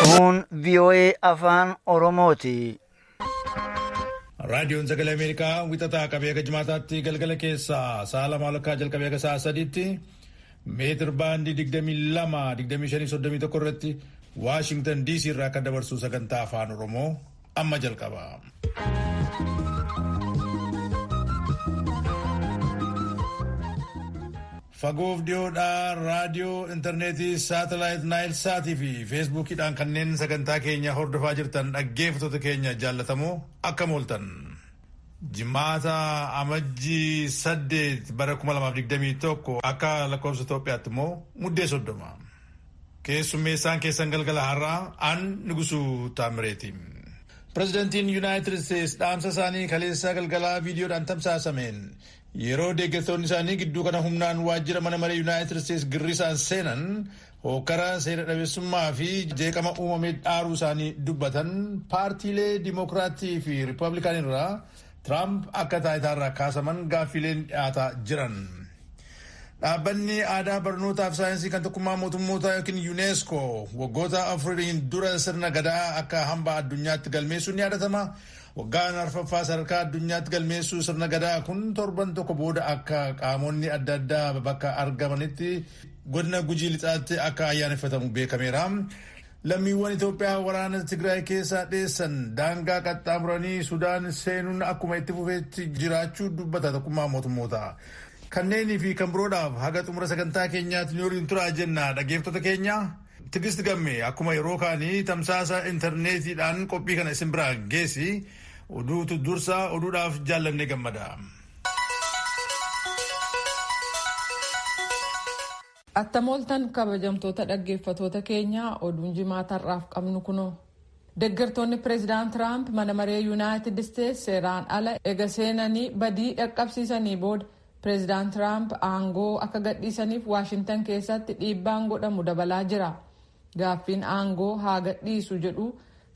Kun VOA Afaan Oromooti. Raadiyoon Sagalee Ameerikaa wixataa qabee haga jimaataatti galgala keessaa sa'a lama walakkaa jalqabee haga sa'a sadiitti meetir baandii 22 25 31 irratti Waashingtan DC irraa kan dabarsu sagantaa Afaan Oromoo amma jalqaba. Fagoof dhiyoodhaa raadiyoo intarneetii saatalaayit naayil saatii fi feesbuukiidhaan kanneen sagantaa keenya hordofaa jirtan dhaggeeffattoota keenya jaallatamoo akkam ooltan. Jimaata Amajjii 8 bara 2021 akka lakkoofsa Itoophiyaatti immoo Muddee 30. Keessummeessaan keessan galgala har'aa an Nugusuu Taamireeti. Pirezidantiin Yuunaayitid Isteets dhaamsa isaanii kaleessaa galgalaa viidiyoodhaan tamsaasameen yeroo deeggartoonni isaanii gidduu kana humnaan waajjira mana maree Yuunaayitid Isteets girrisaan seenan hookkara seera dhabeessummaa fi jeeqama uumame dhaaruu isaanii dubbatan. Paartiilee Dimookiraatii fi Riippaabilikaan irraa Tiraamp akka taayitaarraa kaasaman gaaffiileen dhiyaataa jiran. Dhaabbanni aadaa barnootaaf saayinsii kan tokkummaa mootummootaa yookiin UNESCO waggoota afuriin dura sirna gadaa akka hambaa addunyaatti galmeessuun ni yaadatama. Waggaan arfaffaa sadarkaa addunyaatti galmeessuu sirna gadaa kun torban tokko booda akka qaamonni adda addaa bakka argamanitti godina Gujii Lixaatti akka ayyaaneffatamu beekameera. Lammiiwwan Itoophiyaa waraana Tigraay keessaa dheessan daangaa qaxxaamuranii Sudaan seenuun akkuma itti fufeetti jiraachuu dubbata tokkummaa mootummoota. Kanneenii fi kan biroodhaaf haga xumura sagantaa keenyaatti nu waliin turaa jenna dhaggeeffattoota keenya. Tigist Gammee akkuma yeroo kaanii tamsaasa intarneetiidhaan qophii kana isin biraa geessi. Oduutu dursa, oduudhaaf jaallannee gammada. Attam ooltan kabajamtoota dhaggeeffatoota keenyaa, oduun jimaata har'aaf qabnu kunoo. Deeggartoonni Pireezidaant Tiraamp mana maree Yuunaayitid Isteets seeraan ala ega seenanii badii dhaqqabsiisanii booda Pireezidaant Tiraamp aangoo akka gadhiisaniif Waashintan keessatti dhiibbaan godhamu dabalaa jira. Gaaffiin aangoo haa gadhiisu jedhu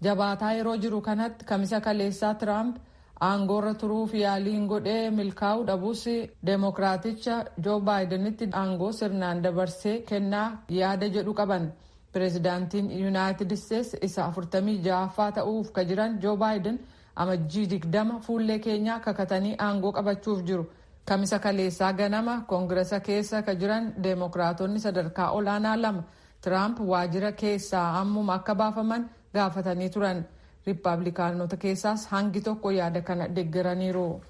jabaataa yeroo jiru kanatti Kamisa kaleessaa Tiraamp aangoorra turuuf yaaliin godhee milkaa'uu dhabus Deemokiraaticha Joo Baayidenitti aangoo sirnaan dabarsee kennaa yaada jedhu qaban. Pireezidaantiin Yuunaayitid Isteets isa 46ffaa ta'uuf ka jiran Joo Baayiden Amajjii 20 fuullee keenyaa kakatanii aangoo qabachuuf jiru. Kamisa kaleessaa ganama Koongiresa keessa ka jiran Deemokiraatonni sadarkaa olaanaa lama Tiraamp waajjira keessaa ammuma akka baafaman gaafatanii turan. Riippaabilikaanota keessaas hangi tokko yaada kana deeggaraniiru.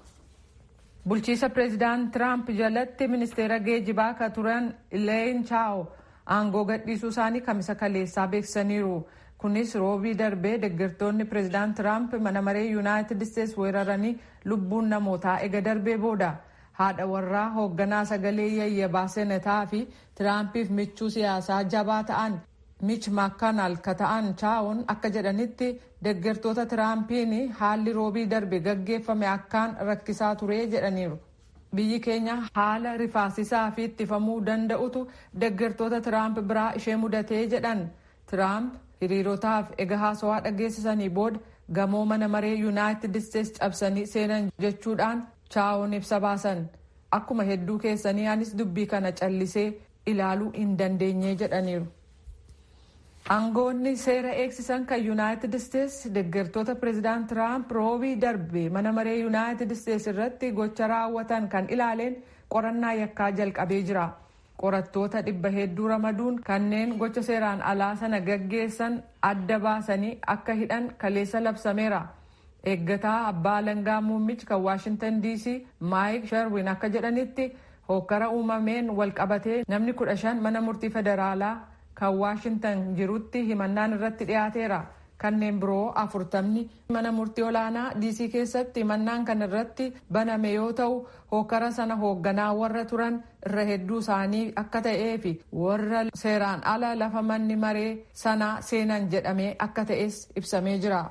Bulchiisa Pireezidaant Tiraamp jalatti ministeera geejibaa ka turan Ileen Chaawo aangoo gadhiisuu isaanii Kamisa kaleessaa beeksisaniiru. Kunis Roobii darbee deeggartoonni Pireezidaant Tiraamp mana maree Yuunaayitid Isteets weeraranii lubbuun namootaa ega darbee booda. Haadha warraa hoogganaa sagalee yayyabaa senetaa fi Tiraampiif michuu siyaasaa jabaa ta'an Mich McConnell ka ta'an Chaawon akka jedhanitti, deeggartoota Tiraampiin haalli Roobii darbe gaggeeffame akkaan rakkisaa ture jedhaniiru. Biyyi keenya haala rifaasisaa fi ittifamuu danda'utu deeggartoota Tiraamp biraa ishee mudatee jedhan. Tiraamp hiriirotaaf ega haasawaa dhageessisanii booda gamoo mana maree Yuunaayitid Isteets cabsanii seenan jechuudhaan Chaawon ibsa baasan. Akkuma hedduu keessanii anis dubbii kana callisee ilaaluu hin dandeenye jedhaniiru. Aangoonni seera eegsisan kan Yuunaayitid Isteets deeggartoota Pireezidaant Tiraamp Roobii darbe mana maree Yuunaayitid Isteets irratti gocha raawwatan kan ilaaleen qorannaa yakkaa jalqabee jira. Qorattoota dhibba hedduu ramaduun kanneen gocha seeraan alaa sana gaggeessan adda baasanii akka hidhan kaleessa labsameera. Eeggataa abbaa alangaa muummichi kan Waashintan DC Maayik Sherwin akka jedhanitti, hokkara uumameen wal qabatee namni 15 mana murtii federaalaa kan Waashintan jirutti himannaan irratti dhiyaateera. Kanneen biroo 40ni mana murtii olaanaa DC keessatti himannaan kan irratti baname yoo ta'u, hokkara sana hoogganaa warra turan irra hedduu isaanii akka ta'ee fi warra seeraan ala lafa manni maree sanaa seenan jedhamee akka ta'es ibsamee jira.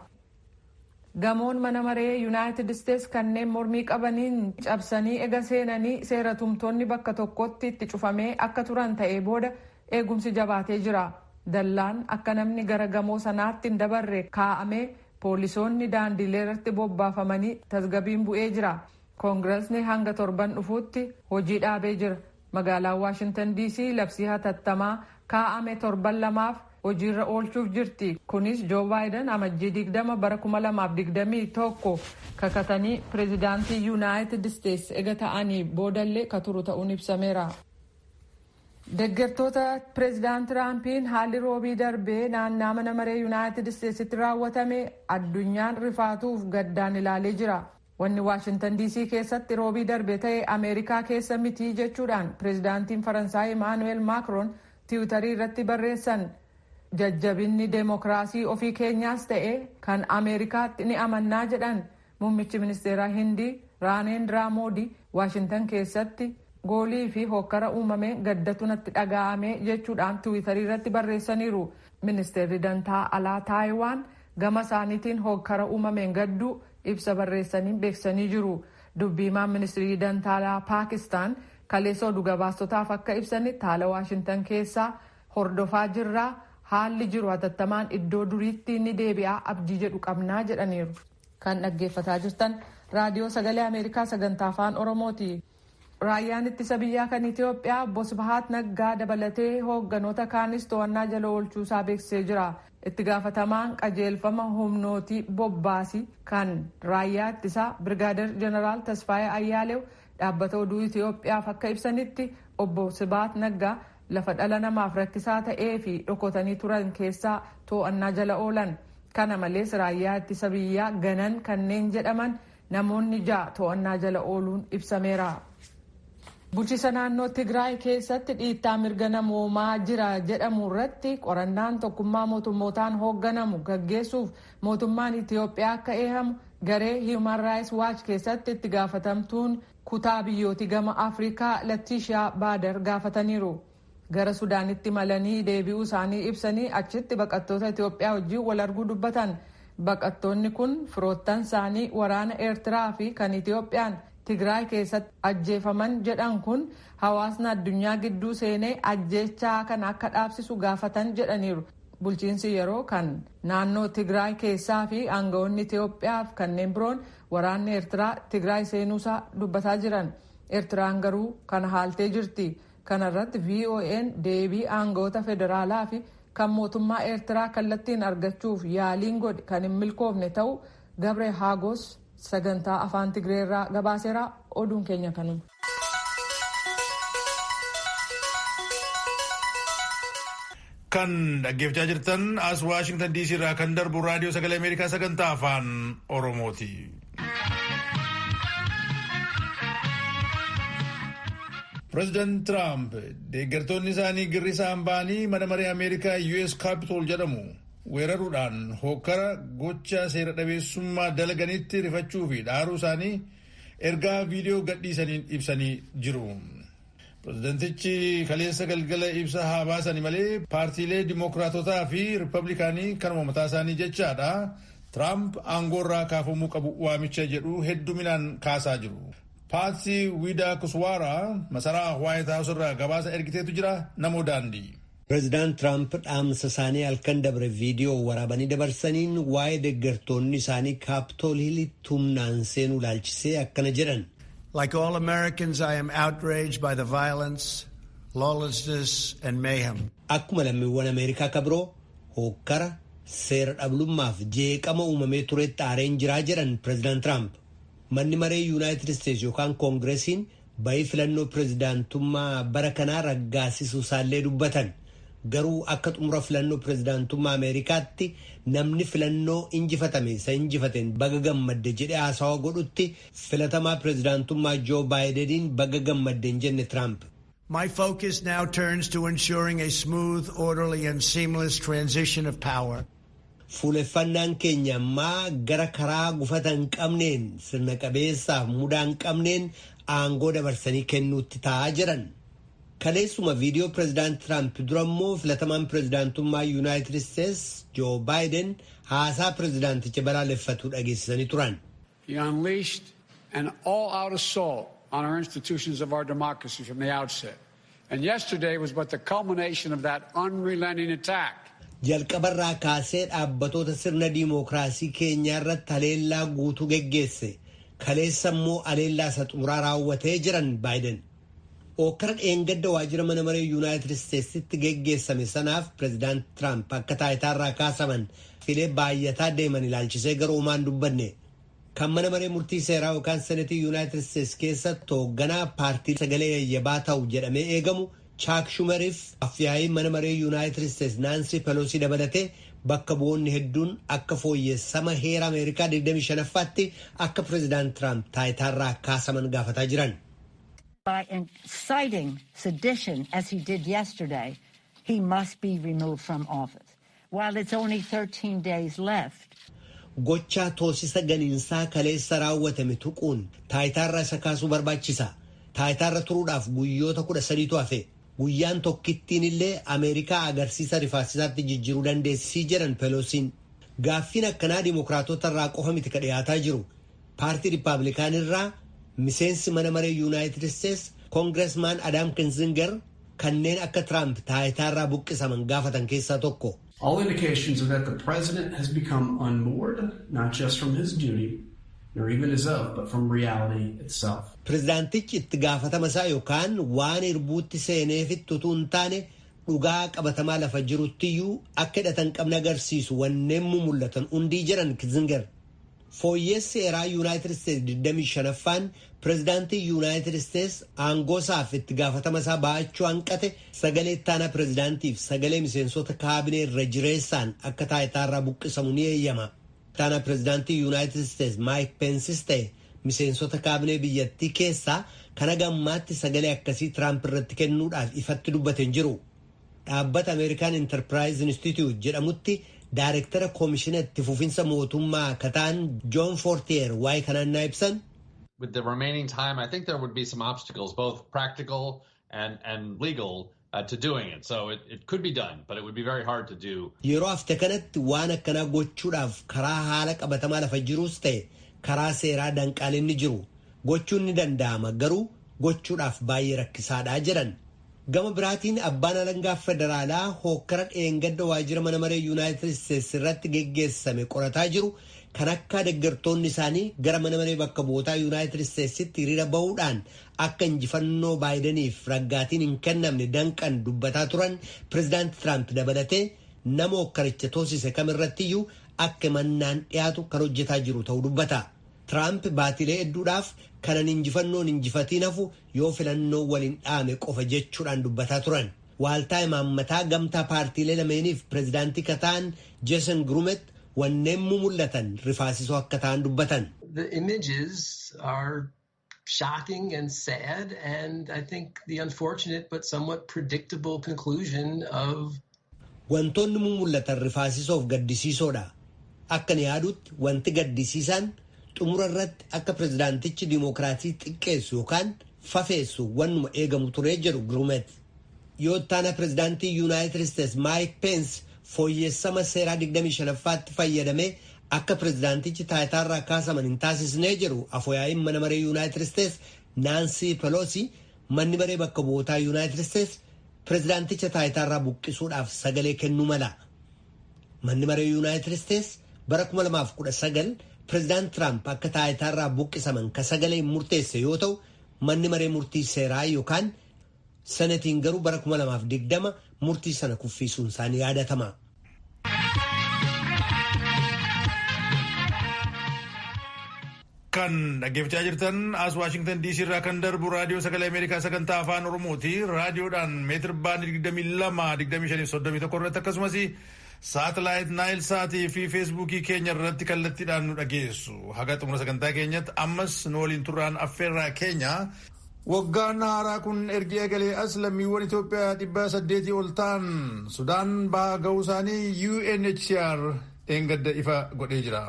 Gamoon mana maree Yuunaayitid Isteets kanneen mormii qabaniin cabsanii ega seenanii seera tumtoonni bakka tokkotti itti cufamee akka turan ta'ee booda eegumsi jabaatee jira. Dallaan akka namni gara gamoo sanaatti hin dabarre kaa'amee, poolisoonni daandilee irratti bobbaafamanii tasgabiin bu'ee jira. Koongiresni hanga torban dhufuutti hojii dhaabee jira. Magaalaan Waashintan DC labsii hatattamaa kaa'ame torban lamaaf hojiirra oolchuuf jirti. Kunis Joo Baayiden Amajjii 20 bara 2021 kakatanii pireezidaantii Yuunaayitid Isteetsi ega ta'anii boodallee ka turu ta'uun ibsameera. Deeggartoota pireezidaant Tiraampiin haalli Roobii darbee naannaa mana maree Yuunaayitid Isteetsitti raawwatame addunyaan rifaatuuf gaddaan ilaalee jira. Wanni Waashintan DC keessatti Roobii darbe ta'e Ameerikaa keessa mitii jechuudhaan pireezidaantiin Faransaay Imaanuweel Maakroon Tiwutarii irratti barreessan. Jajjabinni deemokiraasii ofii keenyaas ta'e kan Ameerikaatti ni amannaa jedhan. Muummichi ministeeraa Hindii Naarendiraa Moodii Waashintan keessatti goolii fi hokkara uumame gaddatu natti dhaga'ame jechuudhaan Tiwiitarii irratti barreessaniiru. Ministeerri dantaa alaa Taayiwaan gama isaaniitiin hokkara uumameen gadduu ibsa barreessanii beeksisanii jiru. Dubbiimaan ministirii dantaa alaa Paakistaan kaleessa oduu gabaastotaaf akka ibsanitti, haala Waashintan keessaa hordofaa jirraa, haalli jiru hatattamaan iddoo duriitti ni deebi'aa abdii jedhu qabnaa jedhaniiru. Kan dhaggeeffataa jirtan Raadiyoo Sagalee Ameerikaa sagantaa Afaan Oromooti. Raayyaan ittisa biyyaa kan Itoophiyaa obbo Sibahaat Naggaa dabalatee hoogganoota kaanis to'annaa jala oolchuusaa beeksisee jira. Itti gaafatamaan qajeelfama humnootii bobbaasii kan raayyaa ittisaa Birgaadir Jeneraal Tasfaayee Ayyaalew dhaabbata oduu Itoophiyaaf akka ibsanitti, obbo Sibahaat Naggaa lafa dhala namaaf rakkisaa ta'ee fi dhokotanii turan keessaa to'annaa jala oolan. Kana malees raayyaa ittisa biyyaa ganan kanneen jedhaman namoonni 6 to'annaa jala ooluun ibsameera. Bulchiisa naannoo Tigraay keessatti dhiittaa mirga namoomaa jira jedhamu irratti qorannaan Tokkummaa Mootummootaan hoogganamu gaggeessuuf mootummaan Itiyoophiyaa akka eehamu garee Human Rights Watch keessatti itti gaafatamtuun kutaa biyyootii gama Afrikaa Lattiishaa Baadar gaafataniiru. Gara Sudaanitti malanii deebi'uu isaanii ibsanii achitti baqattoota Itiyoophiyaa wajjin wal arguu dubbatan. Baqattoonni kun firoottan isaanii waraana Eertiraa fi kan Itiyoophiyaan Tigraay keessatti ajjeefaman jedhan kun hawaasni addunyaa gidduu seenee ajjeechaa kana akka dhaabsisu gaafatan jedhaniiru. Bulchiinsi yeroo kan naannoo Tigraay keessaa fi aangawoonni Itiyoophiyaa fi kanneen biroon waraanni Eertiraa Tigraay seenuusaa dubbataa jiran. Eertiraan garuu kana haaltee jirti. Kana irratti VOA'n deebii aangawoota federaalaa fi kan mootummaa Eertiraa kallattiin argachuuf yaaliin godhe kan hin milkoofne ta'u Gabre Haagos sagantaa Afaan Tigreerraa gabaaseera. Oduun keenya kanuma. Kan dhaggeeffachaa jirtan as Waashingtan DC irraa kan darbu Raadiyoo Sagalee Ameerikaa sagantaa Afaan Oromooti. Pireezidaant Tiraamp deeggartoonni isaanii girrisaan ba'anii mana maree Ameerikaa US Capitol jedhamu weeraruudhaan hokkara gocha seera dhabeessummaa dalaganitti rifachuu fi dhaaruu isaanii ergaa viidiyoo gadhiisaniin ibsanii jiru. Pireezidantichi kaleessa galgala ibsa haa baasani malee paartiilee Dimookiraatotaa fi Riippablikaanii kanuma mataa isaanii jechaadha. Tiraamp aangoorraa kaafamuu qabu waamicha jedhu hedduminaan kaasaa jiru. Paatsii Wiidaa Kuswaara masaraa Waayit Haawus irraa gabaasa ergiteetu jira, Namoo Daandii. Pireezidaant Tiraamp dhaamsa isaanii halkan dabre viidiyoo waraabanii dabarsaniin waa'ee deeggartoonni isaanii Kaapitool Hiilitti humnaan seenuu ilaalchisee akkana jedhan. Like all Americans, I am outraged by the violence, lawlessness and mayhem. Akkuma lammiiwwan Ameerikaa ka biroo hookkara, seera dhablummaaf jeeqama uumamee turetti aareen jiraa jedhan Pireezidaant Tiraamp. Manni maree Yuunaayitid Isteetsi yookaan Koongiresiin bayii filannoo pireezidaantummaa bara kanaa raggaasisuu isaallee dubbatan. Garuu akka xumura filannoo pireezidaantummaa Ameerikaatti namni filannoo injifatame isa injifateen baga gammadde jedhee haasawaa godhutti filatamaa pireezidaantummaa Joo Baayideniin baga gammadde hin jenne Tiraamp. My focus now turns to ensuring a smooth, orderly and seamless transition of power. Fuuleffannaan keenya ammaa gara karaa gufata hin qabneen, sirna qabeessaaf mudaa hin qabneen aangoo dabarsanii kennuutti ta'aa jiran. Kaleessuma viidiyoo pireezidaant Tiraamp dura immoo filatamaan pireezidaantummaa Yuunaayitid Isteets Joo Baayiden haasaa pireezidaanticha balaaleffatu dhageessisanii turan. He unleashed an all-out assault on our institutions of our democracy from the outset. And yesterday was but the culmination of that unrelenting attack. Jalqabarraa kaasee dhaabbatoota sirna diimookiraasii keenyaa irratti haleellaa guutuu geggeesse. Kaleessa immoo aleellaa isa xumuraa raawwatee jiran Baayiden. Hookkara dheengadda waajjira mana maree Yuunaayitid Isteetsitti geggeessame sanaaf pireezidaant Tiraamp akka taayitaarraa kaasaman filee baay'ataa deeman ilaalchisee garuu homaan dubbanne. Kan mana maree murtii seeraa yookaan senetii Yuunaayitid Isteets keessatti hoogganaa paartii sagalee yayyabaa ta'u jedhamee eegamu Chaak Shumeriif afyaa'ii mana maree Yuunaayitid Isteets Naansii Peloosii dabalatee bakka bu'oonni hedduun akka fooyyessama heera Ameerikaa 25ffaatti akka pireezidaant Tiraamp taayitaarraa kaasaman gaafataa jiran. By inciting sedition as he did yesterday, he must be removed from office. While it's only 13 days left. Gochaa toosisa ganiinsaa kaleessa raawwatame tuquun taayitaarra isa kaasuu barbaachisa. Taayitaarra turuudhaaf guyyoota 13tu hafe. Guyyaan tokkittiin illee Ameerikaa agarsiisa rifaasisaatti jijjiiruu dandeessisii jedhan Peloosiin. Gaaffiin akkanaa Dimookiraatota irraa qofa miti ka dhiyaataa jiru. Paartii Rippaabilikaan irraa miseensi mana maree Yuunaayitid Isteets Koongiresmaan Adaam Kinzinger kanneen akka Tiraamp taayitaarraa buqqisaman gaafatan keessaa tokko. All indications are that the president has become unmoored, not just from his duty, nor even his oath, but from reality itself. Pireezidaantichi itti gaafatama isaa yookaan waan irbuutti seeneefitti utuu hin taane dhugaa qabatamaa lafa jiruttiyyuu akka hidhatan qabne agarsiisu wanneen mul'atan hundii jedhan Kinzinger. Fooyyessi seeraa Yuunaayitid Isteets 25ffaan pireezidaantii Yuunaayitid Isteets aangoo isaaf itti gaafatama isaa ba'achuu hanqate sagalee ittaanaa pireezidaantiif sagalee miseensota kaabinee irra jireessaan akka taayitaarraa buqqisamu ni eeyyama. Ittaanaa pireezidaantii Yuunaayitid Isteets Maayik Peensis ta'e miseensota kaabinee biyyattii keessaa kan haga ammaatti sagalee akkasii Tiraamp irratti kennuudhaaf ifatti dubbate hin jiru. Dhaabbata Ameerikaan Enterprise Institute jedhamutti Daarektara koomishina itti fufinsa mootummaa akka ta'an Joon Fortier waa'ee kanaan naa ibsan. With the remaining time, I think there would be some obstacles, both practical and legal, to doing it. So it could be done, but it would be very hard to do. Yeroo hafte kanatti waan akkanaa gochuudhaaf karaa haala qabatamaa lafa jiruus ta'e karaa seeraa danqaaleen ni jiru. Gochuun ni danda'ama, garuu gochuudhaaf baay'ee rakkisaadha jedhan. Gama biraatiin abbaan alangaa federaalaa hookkara dheengadda waajjira mana maree Yuunaayitid Isteets irratti geggeessame qorataa jiru kan akka deeggartoonni isaanii gara mana maree bakka bu'ootaa Yuunaayitid Isteetsitti hiriira bahuudhaan akka injifannoo Baayidaniif raggaatiin hin kennamne danqan dubbataa turan pireezidaanti Tiraamp dabalatee nama hokkaricha toosise kamirrattiyyuu akka mannaan dhiyaatu kan hojjetaa jiru ta'uu dubbata. Tiraamp baatilee hedduudhaaf kanan injifannoon injifatiin hafu yoo filannoo waliin dhaame qofa jechuudhaan dubbataa turan. Waaltaa imaammataa gamtaa paartiilee lameeniif pireezidaantii ka ta'an Jason Grumet wanneen mul'atan rifaasisoo akka ta'an dubbatan. The images are shocking and sad, and I think the unfortunate but somewhat predictable conclusion of. Wantoonni mul'atan rifaasisoof gaddisiisoodha. Akka ni yaadutti wanti gaddisiisaan xumura irratti akka pireezidaantichi diimokiraatii xiqqeessu yookaan fafeessu wannuma eegamu ture jedhu Grumet. Yoo ittaana pireezidaantii Yuunaayitid Isteets Maayik Peens fooyyessama seeraa 25ffaatti fayyadamee akka pireezidaantichi taayitaarraa kaasaman hin taasisnee jedhu afooyaa'iin mana maree Yuunaayitid Isteets Naansii Peloosi, manni maree bakka bu'ootaa Yuunaayitid Isteets pireezidaanticha taayitaarraa buqqisuudhaaf sagalee kennuu mala. Manni maree Yuunaayitid Isteets bara 2019 pireezidaant Tiraamp akka taayitaarraa buqqisaman ka sagalee murteesse yoo ta'u, manni maree murtii seeraa yookaan senetiin garuu bara 2020 murtii sana kuffisuun isaanii yaadatama. Kan dhaggeeffachaa jirtan as Waashingtan DC irraa kan darbu raadiyoo Sagalee Ameerikaa sagantaa Afaan Oromooti. Raadiyoodhaan meetir baandii 22, 25, 31 irratti, akkasumas saatalaayit Naayil Saatii fi Feesbuukii keenya irratti kallattiidhaan nu dhageessu. Haga xumura sagantaa keenyatti ammas nu waliin turraan affeerraa keenya. Waggaan haaraa kun ergi eegalee as lammiiwwan Itoophiyaa 800 ol ta'an Sudaan bahaa ga'uu isaanii UNHCR dheengadda ifa godhee jira.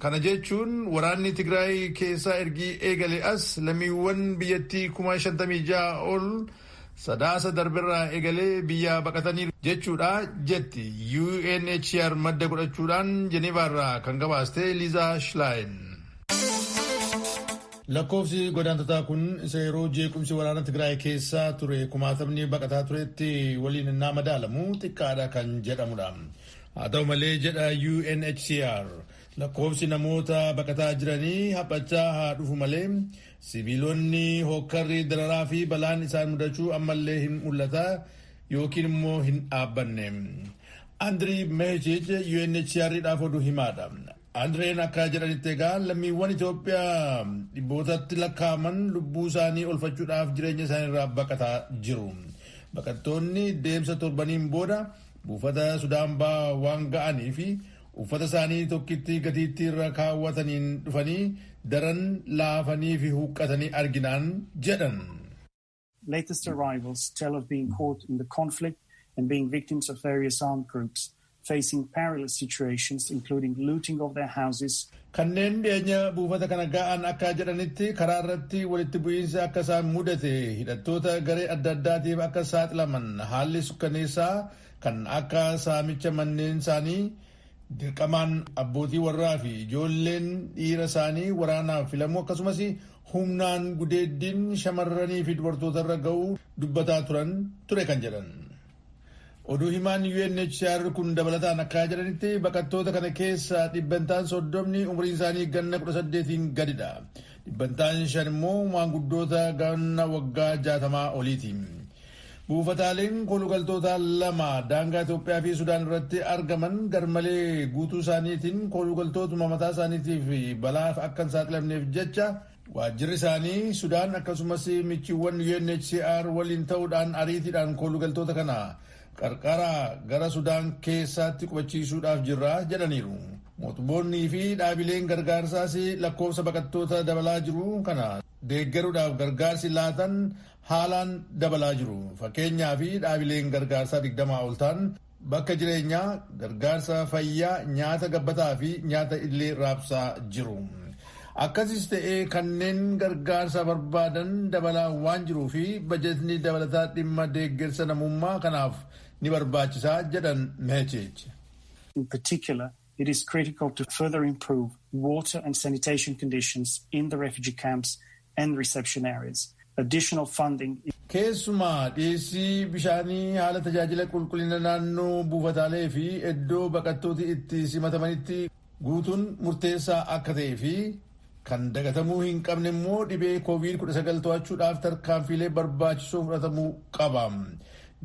Kana jechuun waraanni Tigraay keessaa ergi eegalee as lammiiwwan biyyattii 56,000 ol Sadaasa darbirraa eegalee biyya baqatanii jechuudha jetti UNHCR madda godhachuudhaan Jeneevaarraa kan gabaaste Liizaa Shilaayin. Lakkoofsi godaantotaa kun isa yeroo jeequmsi waraana Tigraay keessaa ture kumaatamni baqataa turetti waliin innaa madaalamu xiqqaadha kan jedhamudha. Haa ta'u malee, jedha UNHCR, Lakkoofsi namoota baqataa jiranii haphachaa haa dhufu malee sibiilonni hokkarri dararaa fi balaan isaan mudachuu ammallee hin mul'ata yookiin immoo hin dhaabbanne. Andirii Mehechiich UNHCR dhaaf oduu himaadha. Andireen akka jedhanitti egaa lammiiwwan Itoophiyaa dhibbootatti lakkaa'aman lubbuu isaanii olfachuudhaaf jireenya isaanii irraa baqataa jiru. Baqattoonni deemsa torbaniin booda buufata Sudaan ba'aa waan ga'anii fi uffata isaanii tokkitti gatiittii irra kaawwataniin dhufanii daran laafanii fi huqqatanii arginaan jedhan. Latest arrivals tell of being caught in the conflict and being victims of various armed groups, facing perilous situations including looting of their houses. Kanneen dhiyeenya buufata kana ga'an akka jedhanitti karaa irratti walitti bu'iinsi akka isaan mudate hidhattoota garee adda addaatiif akka saaxilaman haalli sukkaneessaa kan akka saamicha manneen isaanii dirqamaan abbootii warraa fi ijoolleen dhiira isaanii waraanaaf filamuu akkasumas humnaan gudeeddiin shamarranii fi dubartoota irra ga'uu dubbataa turan ture kan jedhan. Oduu himaan UNHCR kun dabalataan akka jedhanitti baqattoota kana keessa 30% umriin isaanii ganna 18 gadidha. 5% immoo maanguddoota ganna waggaa 60 oliiti. Buufataaleen koolugaltoota lama daangaa Itoophiyaa fi Sudaan irratti argaman garmalee guutuu isaaniitiin koolugaltootuma mataa isaaniitiif balaaf akka hin saaxilamneef jecha waajjirri isaanii Sudaan akkasumas michiiwwan UNHCR waliin ta'uudhaan ariitiidhaan koolugaltoota kana qarqara gara Sudaan keessaatti qubachiisuudhaaf jirra jedhaniiru. Mootummoonnii fi dhaabileen gargaarsaas lakkoofsa baqattoota dabalaa jiru kana deeggaruudhaaf gargaarsi laatan haalaan dabalaa jiru. Fakkeenyaa fi dhaabileen gargaarsaa 20 ol ta'an bakka jireenyaa, gargaarsa fayyaa, nyaata gabbataa fi nyaata illee raabsaa jiru. Akkasis ta'ee kanneen gargaarsa barbaadan dabalaa waan jiruu fi bajetni dabalataa dhimma deeggarsa namummaa kanaaf ni barbaachisaa jedhan Mehechiich. In particular, it is critical to further improve water and sanitation conditions in the refugee camps and reception areas. Additional funding. Keessumaa dhiyeessii bishaanii haala tajaajila qulqullina naannoo buufataalee fi iddoo baqattooti itti simatamanitti guutuun murteessaa akka ta'ee fi kan dagatamuu hin qabne immoo dhibee COVID-19 to'achuudhaaf tarkaanfiilee barbaachisoo fudhatamuu qaba.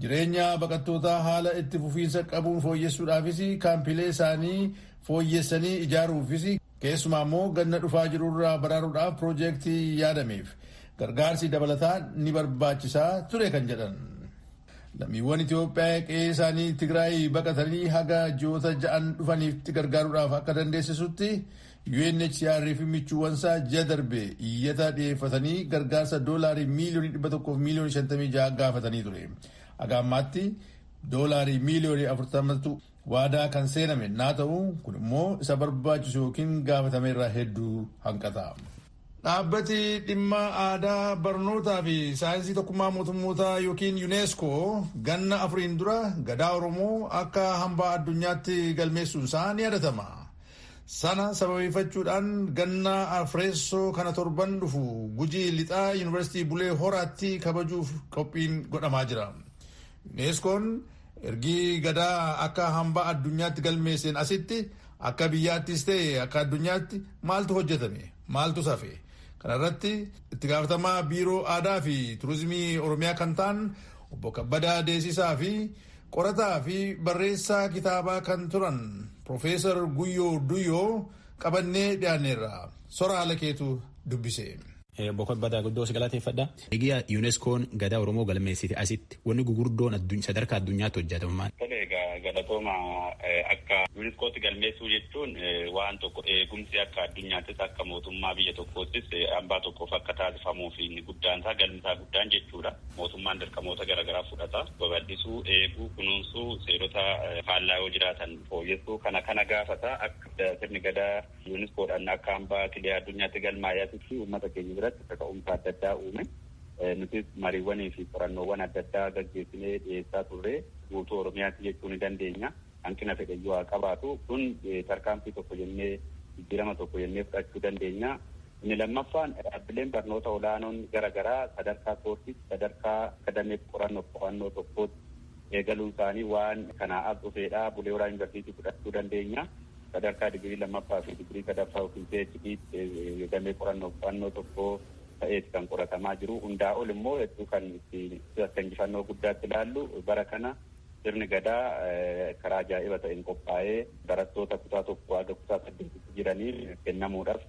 Jireenya baqattootaa haala itti fufiinsa qabuun fooyyessuudhaafis kaampiilee isaanii fooyyessanii ijaaruufis keessumaa immoo ganna dhufaa jirurraa baraaruudhaaf piroojeektii yaadameef gargaarsi dabalataa ni barbaachisaa ture kan jedhan. Lammiiwwan Itoophiyaa qe'ee isaanii Tigraay baqatanii haga ji'oota 6 dhufaniif gargaaruudhaaf akka dandeessisutti UNHCR fi michuuwwansaa ji'a darbe iyyata dhiyeeffatanii gargaarsa doolaarii miiliyoonii 100 fi miiliyoonii 56 gaafatanii ture. Haga ammaatti doolaarii miiliyoonii 40tu waadaa kan seename naa ta'u kun immoo isa barbaachisu yookiin gaafatame irraa hedduu hanqata. Dhaabbati dhimma aadaa barnootaa fi saayinsii tokkummaa mootummootaa yookiin UNESCO ganna 4 dura gadaa Oromoo akka hambaa addunyaatti galmeessuun isaa ni yaadatama. Sana sababeeffachuudhaan ganna afreessoo kana torban dhufu Gujii Lixaa Yuunivarsiitii Bulee Horaatti kabajuuf qophiin godhamaa jira. UNESCOon ergi gadaa akka hambaa addunyaatti galmeesseen asitti akka biyyaattis ta'e akka addunyaatti maaltu hojjetame? Maaltu safe? Kana irratti itti gaafatamaa biiroo aadaa fi turizimii Oromiyaa kan ta'an obbo Kabbadaa Deessisaa fi qorataa fi barreessaa kitaabaa kan turan Profeesar Guyyoo Duyyoo qabannee dhiyaanneerra. Sora haala keetu dubbise. Obbo Kabbadaa guddoo si galateeffadha. Egaa UNESCOon gadaa Oromoo galmeessite asitti wanni gugurdoon sadarkaa addunyaatti hojjetamu maali? Tole egaa galatooma akka UNESCOotti galmeessuu jechuun waan tokko eegumsi akka addunyaattis akka mootummaa biyya tokkoottis hambaa tokkoof akka taasifamuu fi inni guddaan isaa galmi isaa guddaan jechuudha. Mootummaan dirqamoota garaagaraa fudhata. Babal'isuu, eeguu, kunuunsuu, seerota faallaa yoo jiraatan fooyyessuu kana kana gaafata. Akka sirni gadaa UNESCOodhaan akka hambaa kilee addunyaatti galmaa'ee uummata keenya biratti kaka'umsa adda addaa uume. Nutis mariiwwanii fi qorannoowwan adda addaa gaggeessinee dhiyeessaa turre guutuu Oromiyaatti jechuu ni dandeenya. Hanqina fedhayyuu haa qabaatu. Kun tarkaanfii tokko jennee jijjiirama tokko jennee fudhachuu dandeenya. Inni lammaffaan dhaabbileen barnoota olaanoon garaagaraa sadarkaa koorsiitti sadarkaa akadameef qorannoof qo'annoo tokkootti eegaluun isaanii waan kanaa as dhufeedha. Bulee Horaa Yuunivarsiitii fudhachuu dandeenya. Sadarkaa digirii lammaffaa fi digirii sadaffaa yookiin PhD damee qorannoo qo'annoo tokko ta'eeti kan qoratamaa jiru. Hundaa ol immoo hedduu kan itti akka injifannoo guddaatti ilaallu bara kana sirni gadaa karaa ajaa'iba ta'een qophaa'ee barattoota kutaa 1 haga kutaa 8tti jiraniif kennamuudhaaf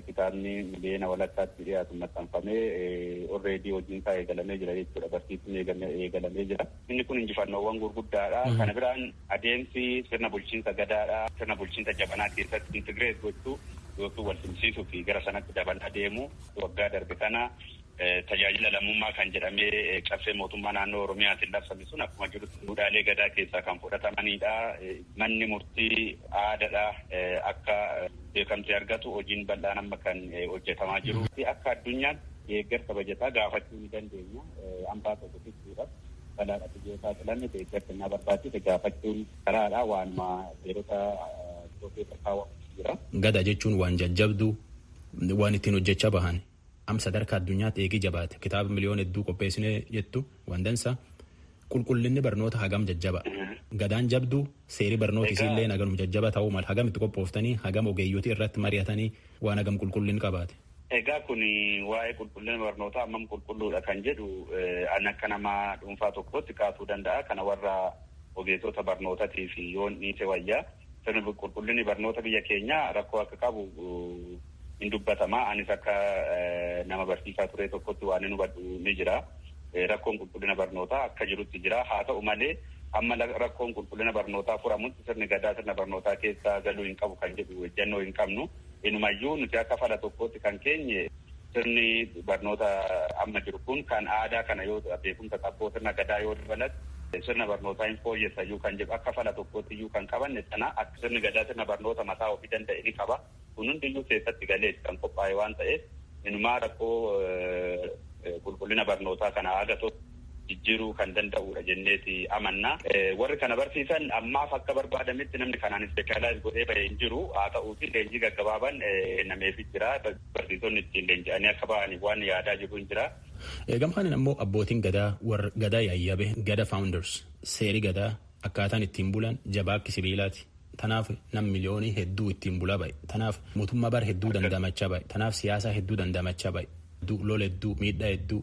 kitaabni miliyoona walakkaatti dhiyaatu maxxanfamee already hojiin isaa eegalamee jira jechuudha. Barsiisuun eegalamee jira. Inni kun injifannoowwan gurguddaadha. Kana biraan adeemsi sirna bulchiinsa gadaadha. Sirna bulchiinsa jabanaa keessatti intigireet gochuu yookiin wal simsiisuu fi gara sanatti dabalaa deemu waggaa darbe kana tajaajila lammummaa kan jedhamee caffee mootummaa naannoo Oromiyaatiin labsame sun akkuma jirutti duudhaalee gadaa keessaa kan fudhatamanidha. Manni murtii aadaadha akka beekamtii argatu hojiin bal'aan amma kan hojjetamaa jiru. Akka addunyaatti deeggarsa bajataa gaafachuu ni dandeenya. Hambaa tokko jechuudha. Balaadhaaf yoo saaxilamne deeggarsa na barbaachise gaafachuun karaadha waanuma seerota keessa kaawwamu jira. Gada jechuun waan jajjabduu waan ittiin hojjechaa bahan. Am sadarkaa addunyaatti eegii jabaate kitaaba miliyoona hedduu qopheessinee jettu waan dansa qulqullinni barnoota hagam jajjaba. Gadaan jabduu seerii barnoota isiillee haganum jajjaba ta'uu mala hagam itti qophooftanii hagam ogeeyyotii irratti mari'atanii waan hagam qulqullin qabaate. Egaa kun waa'ee qulqullina barnootaa hammam qulqulluudha kan jedhu an akka nama dhuunfaa tokkotti kaasuu danda'a. Kana warra ogeessota barnootatiif yoon dhiise wayyaa sirni qulqullinni barnoota biyya keenyaa rakkoo akka qabu hin dubbatama. Anis akka nama barsiisaa ture tokkotti waan hin hubadhu ni jira. Rakkoon qulqullina barnootaa akka jirutti jira. Haa ta'u malee amma rakkoon qulqullina barnootaa furamutti sirni gadaa sirna barnootaa keessa galuu hin qabu kan jedhu ejjennoo hin qabnu. Inumayyuu nuti akka fala tokkootti kan keenye sirni barnoota amma jiru kun kan aadaa kana yoo beekumsa qabboo sirna gadaa yoo dabalate sirna barnootaa hin fooyyessayyuu kan jedhu akka fala tokkootti iyyuu kan qabanne sana akka sirni gadaa sirna barnoota mataa ofii danda'e ni qaba. Kun hundiyyuu keessatti galee kan qophaa'e waan ta'eef inumaa rakkoo qulqullina barnootaa kana haga tokko jijjiiruu kan danda'udha jenneeti amanna. Warri kana barsiisan ammaaf akka barbaadametti namni kanaan ispeeshaalaayiz godhee bahee hin jiru. Haa ta'uuti leenjii gaggabaaban nameefi jira. Barsiisonni ittiin leenji'anii akka bahaniif waan yaadaa jiru hin jira. Gamkaanin ammoo abbootiin gadaa warra gadaa yaayyabe gada founders seeri gadaa akkaataan ittiin bulan jabaa akka sibiilaati. Tanaaf nam miliyoonii hedduu ittiin bulaa ba'e. Tanaaf mootummaa bara hedduu dandamachaa ba'e. Tanaaf siyaasa hedduu dandamachaa ba'e. Lola hedduu, miidhaa hedduu,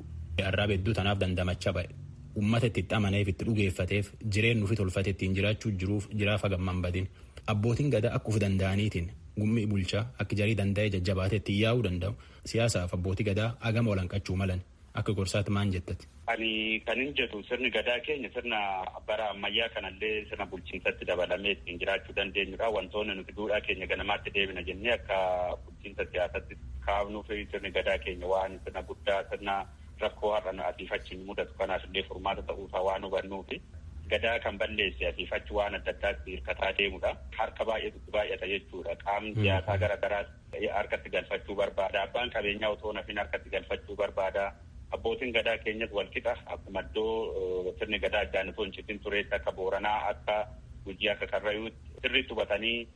arraaba hedduu tanaaf dandamachaa ba'e. Uummata itti amaneef itti dhugeeffateef jireenyu fi tolfate ittiin jiraachuu jiruuf jiraaf hagamman badin. Abbootiin gadaa akka of danda'aniitiin gummii bulchaa akka jarii danda'ee jajjabaatee ittiin yaa'uu danda'u. Siyaasaaf abbootii gadaa hagama walanqachuu malan akka gorsaatti maan jettati. Ani kan hin jedhu sirni gadaa keenya sirna bara ammayyaa kanallee sirna bulchiinsatti dabalamee ittiin jiraachuu dandeenyudha. Wantoonni nuti duudhaa keenya ganamaatti deebina jennee akka bulchiinsa siyaasatti kaafnuu fi sirni gadaa keenya waan sirna guddaa sirna rakkoo har'a asiif achi mudatu kanaaf illee furmaata ta'uusaa waan hubannuufi gadaa kan balleesse asiif achi waan adda addaatti hirkataa deemudha. Harka baay'eetu baay'ata jechuudha. Qaamni siyaasaa gara garaas harkatti galfachuu barbaada. Abbaan qabeenyaa otoo nafin harkatti galfachuu barbaada. Abbootiin gadaa keenyas walqixa akkuma iddoo sirni gadaa addaan otoo hin citin tureetti akka Booranaa akka Gujii akka Karrayyuutti sirriitti hubatanii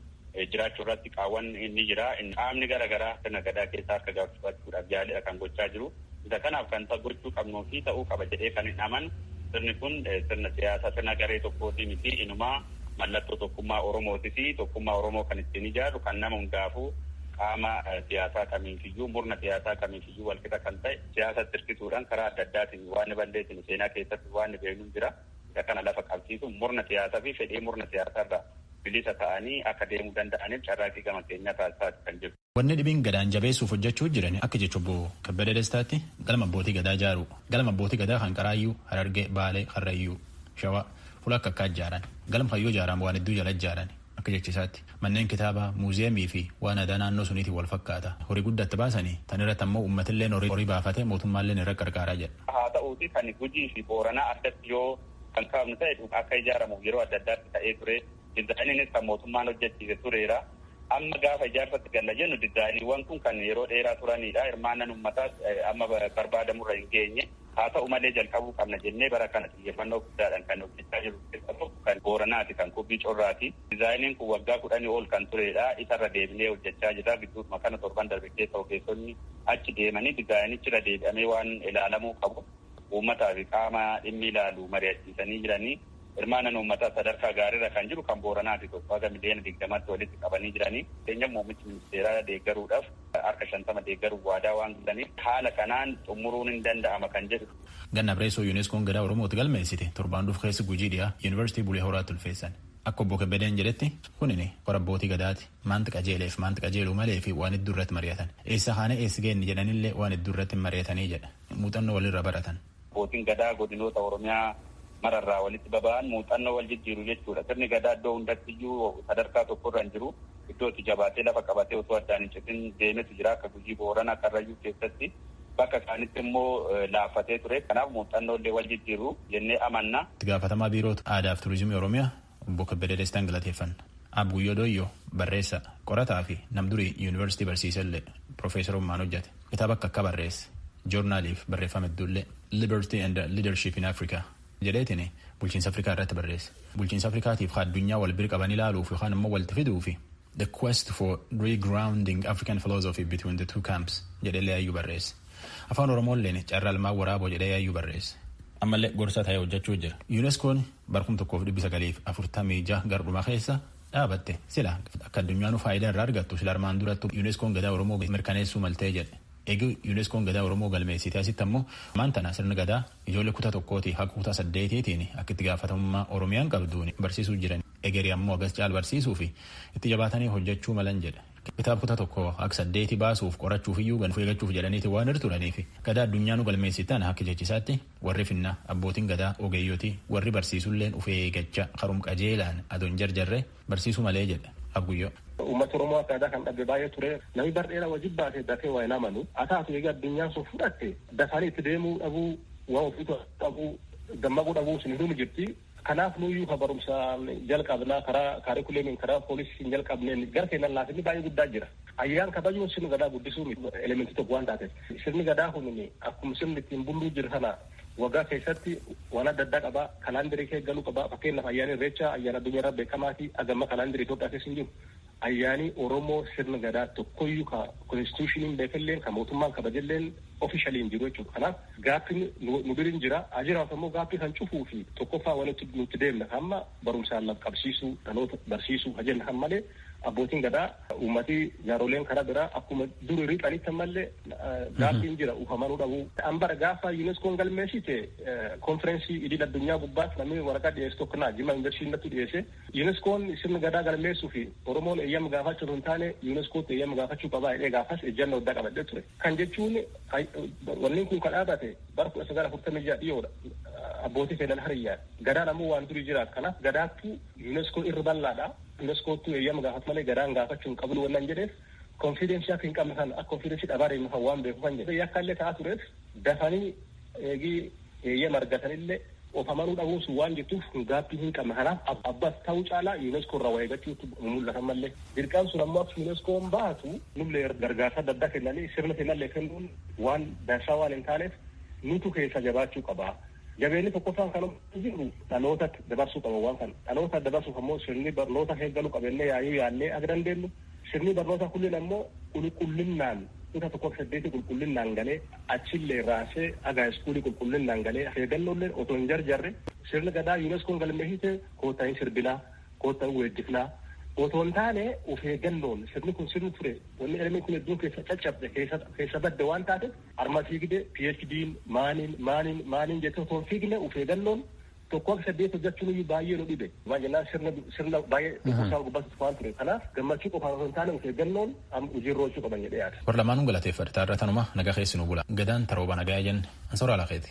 jiraachuu irratti qaawwan inni jira. Qaamni gara garaa sirna gadaa keessaa harka galfachuudhaaf yaalii kan gochaa jiru. Isa kanaaf kan gochuu qabnuu fi ta'uu qaba jedhee kan hin amanu sirni kun sirna siyaasaa sirna garee tokkooti miti inumaa mallattoo tokkummaa Oromooti fi tokkummaa Oromoo kan ittiin ijaaru kan nama hundaafuu qaama siyaasaa kamiifiyyuu murna siyaasaa kamiifiyyuu walqixa kan ta'e siyaasatti hirkisuudhaan karaa adda addaatiin waan balleessinu seenaa keessatti waan beeknu jira. Isa kana lafa qabsiisu murna siyaasaa fi fedhii murna siyaasaarraa bilisa ta'anii akka deemuu danda'aniif carraaqqii gama keenyaa taasisaa kan jiru. Wanni dhibiin gadaan jabeessuuf hojjechuu jiran akka jechu obbo Kabbada Destaatti galma abbootii gadaa ijaaru. Galma abbootii gadaa kan Qaraayyuu, Harargee, Baalee, Karrayyuu, Shawaa fuula akka akkaa ijaaran. Galma fayyoo ijaaran waan hedduu jala ijaaran. Akka jechisaatti manneen kitaabaa, muuziyeemii fi waan aadaa naannoo suniitiin wal fakkaata. Horii guddatti baasanii tan irratti ammoo uummatillee horii baafate mootummaallee irra qarqaaraa jedha. Haa ta'uuti kan Gujii fi Booranaa addatti yoo kan kaafnu ta'e akka ijaaramuuf yeroo adda addaatti ta'ee ture. Dizaayiniinis kan mootummaan hojjechiise tureera. Amma gaafa ijaarsatti galla jennu dizaayiniiwwan kun kan yeroo dheeraa turanidha. Hirmaannaan uummataas amma barbaadamurra hin geenye. Haa ta'u malee jalqabuu qabna jennee bara kana xiyyeeffannoo guddaadhaan kan hojjechaa jiru keessaa tokko kan Booranaati, kan Kubbii Corraati. Dizaayiniin kun waggaa 10 ol kan turedha. Isarra deebinee hojjechaa jirra. Gidduudhuma kana torban darbe keessa ogeessonni achi deemanii dizaayinichirra deebi'amee waan ilaalamuu qabu uummataa fi qaama dhimmi ilaalu mari'achiisanii jiranii. Hirmaannaan uummataa sadarkaa gaariirra kan jiru kan Booranaati tokko haga miliyoona 20tti walitti qabanii jiranii. Fakkeenyaaf, muummichi ministeeraa deeggaruudhaaf harka 50 deeggaruuf waadaa waan galaniif haala kanaan xumuruun hin danda'ama kan jedhu. Ganna Bireessoo Yuuneskoon gadaa Oromootti galmeessite torbaan dhufu keessa Gujii dhiyaa Yuunivarsiitii Bulee Horaatti ulfeessan. Akka obbo Kebbedeen jedhetti kunin hora abbootii gadaati. Maanti qajeeleef maanti qajeeluu malee fi waan hedduu irratti mari'atan. Eessa haana eessa geenni jedhanillee waan hedduu irratti mari'atanii jedha. Muuxannoo walirra baratan. Abbootiin gadaa godinoota Oromiyaa mararraa walitti baba'an muuxannoo wal jijjiiru jechuudha. Sirni gadaa iddoo hundatti iyyuu sadarkaa tokkorra hin jiru. Iddoo itti jabaatee lafa qabatee osoo addaan hin citin deemetu jira. Akka Gujii, Booranaa, Karrayyuu keessatti bakka kaanitti immoo laaffatee ture. Kanaaf muuxannoo illee wal jijjiiru jennee amanna. Itti gaafatamaa Biiroo Aadaa fi Turizimii Oromiyaa obbo Kebbedee Destaan galateeffanna. Abguyyoo Dooyyoo barreessa, qorataa fi namdurii yuunivarsiitii barsiisellee piroofeesarummaan hojjete. Kitaaba akka akka barreesse, joornaaliif barreeffame hedduullee, Liberty and Leadership in Africa jedheetiin bulchiinsa Afrikaa irratti barreesse. Bulchiinsa Afrikaatiif addunyaa wal bira qaban ilaaluuf yookaan immoo walitti fiduufi The Quest for Regrounding African Philosophy Between the Two Camps jedheellee yaayyuu barreesse. Afaan Oromoolleen Carraa Ilmaan Waraaboo jedhee yaayyuu barreesse. Ammallee gorsa ta'ee hojjechuu jira. Yuuneskoon bara 1946 garduma keessa dhaabatte. Sila akka addunyaan faayidaa irraa argattu sila armaan durattu Yuuneskoon gadaa Oromoo mirkaneessuu maltee jedhe. Eegi Yuuneskoon gadaa Oromoo galmeessite asitti ammoo maan tana sirni gadaa ijoollee kutaa tokkootii haga kutaa saddeetiitiin akka itti gaafatamummaa Oromiyaan qabduun barsiisuu jiran. Egerii ammoo agas caal barsiisuu fi itti jabaatanii hojjechuu malan jedha. Kitaaba kutaa tokko akka saddeeti baasuuf qorachuuf iyyuu ganfuu eeggachuuf jedhaniiti waan hirturaniif gadaa addunyaa nu galmeessitan akka jechisaatti warri finna, abbootiin gadaa, ogeeyyotii warri barsiisulleen uf eeggacha karum qajeelaan adoon jarjarre barsiisuu malee jedha Abguyyoo. Uummata Oromoo akka aadaa kan dhabde baay'ee ture. Namni bar dheeraa wajjin baate dafee waa hin amanu. Haa taatu, egaa addunyaan sun fudhatte dafanii itti deemuu dhabuu, waan ofiitu dhabuu, dammaquu dhabuu sun hunduu jirti. Kanaaf nuyyuu ka barumsaan jalqabnaa karaa kaarikuleemiin, karaa poolisiin jalqabneen gara keenyan laafinni baay'ee guddaa jira. Ayyaan kabajuun sirni gadaa guddisuu elementii tokko waan taateef. Sirni gadaa kun akkuma sirni ittiin bulluu jiru kana waggaa keessatti waan adda addaa qabaa, kalaandarii kee galuu qabaa. Fakkeenyaaf, ayyaanni Irreechaa ayyaana addunyaa irraa beekamaa fi agamma kalaandarii Itoophiyaa keessa hin jiru. Ayyaani Oromoo sirna gadaa tokkoyyuu ka konstituushiniin beekalleen, ka mootummaan kabajalleen officially hin jiru jechuudha. Kanaaf gaaffiin nu birin jira. Ajiraaf ammoo gaaffii kan cufuu fi tokkoffaa wanti nuti deemna hamma barumsaan laf qabsiisuu, dhaloota barsiisuu hajenna kan malee abbootiin gadaa, uummatii, jaaroleen karaa biraa akkuma duri riphanitti ammallee gaaffiin jira ufamanuu dhabuu. Ambara gaafa UNESCO galmeessite konferensii idil addunyaa gubbaatti namni waraqaa dhiyeessu tokko naa Jimma Yuunivarsiitii natti dhiyeesse. UNESCOon sirna gadaa galmeessuu fi Oromoon eeyyama gaafachuu hin taane UNESCOtti eeyyama gaafachuu qabaa jedhee gaafas ejjannoo addaa qabadhee ture. Kan jechuun wanni kun kan dhaabate bara 1946 dhiyoodha. Abbootii fedhan hariyyaa. Gadaan ammoo waan durii jiraatu. Kanaaf gadaattu UNESCO irra bal'aadha. UNESCOttu eeyyama gaafatu malee gadaan gaafachuu hin qabnu wannan jedheef confidence akka hin qabne kan akka confidence dhabaa deemu kan waan beeku kan jedhe. Yakka illee ta'aa tureef dafanii eegii eeyyama argatanillee of amanuu dhabuun sun waan jirtuuf gaaffii hin qabne. Kanaaf abbaas ta'uu caalaa UNESCO irraa waa eeggachuutu mul'atan malee. Dirqaan sun ammoo akka UNESCOon baatu nullee gargaarsa adda addaa kennanii sirna kennallee kennuun waan dansaa waan hin taaneef nutu keessa jabaachuu qaba. Jabeenni tokkoffaan kan jiru dhalootatti dabarsuu qaba waan kana. Dhaloota dabarsuuf ammoo sirni barnoota eeggaluu qabannee yaayuu yaannee akka dandeenyu sirni barnoota kunneen ammoo qulqullinnaan kutaa tokko saddeeti qulqullinnaan galee, achillee raasee haga iskuulii qulqullinnaan galee, eegannoollee otoo hin jarjarre sirni gadaa UNESCOon galmeessite koottaa hin sirbinaa, koottaa hin weeddifnaa otoo hin taane of eeggannoon sirni kun sirni ture wanni elementiin kun hedduun keessa caccabde, keessa badde waan taateef arma fiigde PhD'n maaniin maaniin maaniin jettee otoo hin fiigne of eeggannoon tokko akka saddeet hojjechuun iyyuu baay'ee nu dhibe. Maal jennaan, sirna baay'ee dhukkubsaa gubbatti waan ture. Kanaaf gammachuu qofaan osoo hin taane of eeggannoon hojiirra oolchuu qaban jedhee yaada. Warra lamaanuun galateeffadha. Taarra tanuma nagaa keessi nu bula. Gadaan tarooba nagaa jenne. Ansoora alaaqeeti.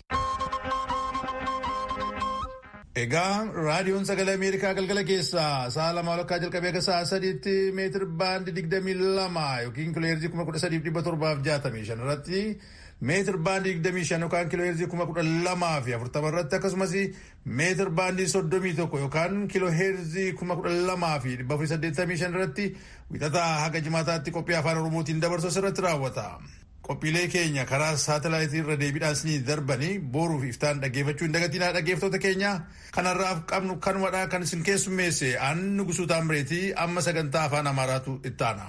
Egaa raadiyoon Sagalee Ameerikaa galgala keessaa sa'a 2:30 jalqabee akka sa'a 3tti meetir baandii 22 yookiin kiilooheerzii 13,765 irratti, meetir baandii 25 yookaan kiilooheerzii 12,040 irratti, akkasumas meetir baandii 31 yookaan kiilooheerzii 12,485 irratti Wixataa haga Jimaataatti qophii Afaan Oromootiin dabarsu asirratti raawwata. Qophiilee keenya karaa saatalaayitii irra deebiidhaan isinii darbanii boruuf iftaan dhaggeeffachuu hin dagatinaa. Dhaggeeffattoota keenya, kanarraaf qabnu kanumadha. Kan isin keessummeesse aan Nugusuu Taamireetii. Amma sagantaa Afaan Amaaraatu itti aana.